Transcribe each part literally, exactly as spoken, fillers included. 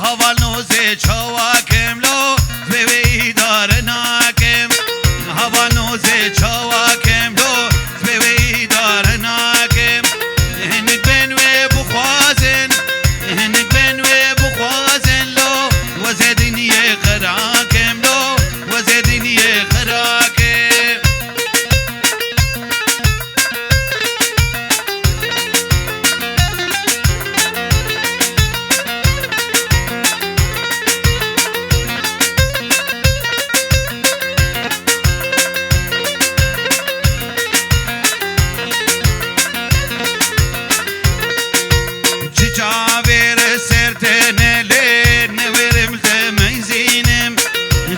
Heval nozê çawa kem lo, vê wê îdare nakem. Heval nozê çawa kem lo, vê wê îdare nakem. Hinik bên wê bixwazin, hinik bên wê bixwazin lo, wezê dinyê xera kem lo, wezê dinyê xera kem. Çi çavêr ser tenê lê, newêrim te meyzînim.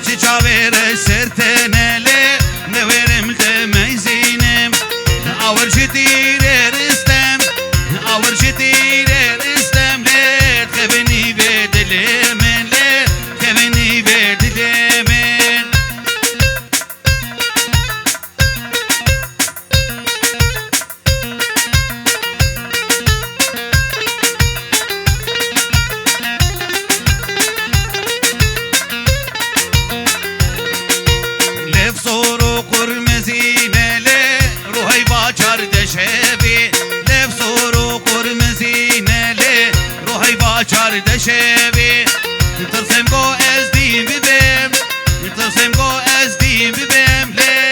Çi çavêr ser tenê lê, newêrim te meyzînim. Awir ji tîrê ristem, awir ji tîrê ristem lê, kevinî vê dilê min lê, kevinî vê dilê min. Lev sor û qurmizîne lê, ruhey va çardeşevî. Lev sor û qurmizîne lê, ruhey va çardeşevî. Tirsem go ez dîn bibim, tirsem go ez dîn bibim lê,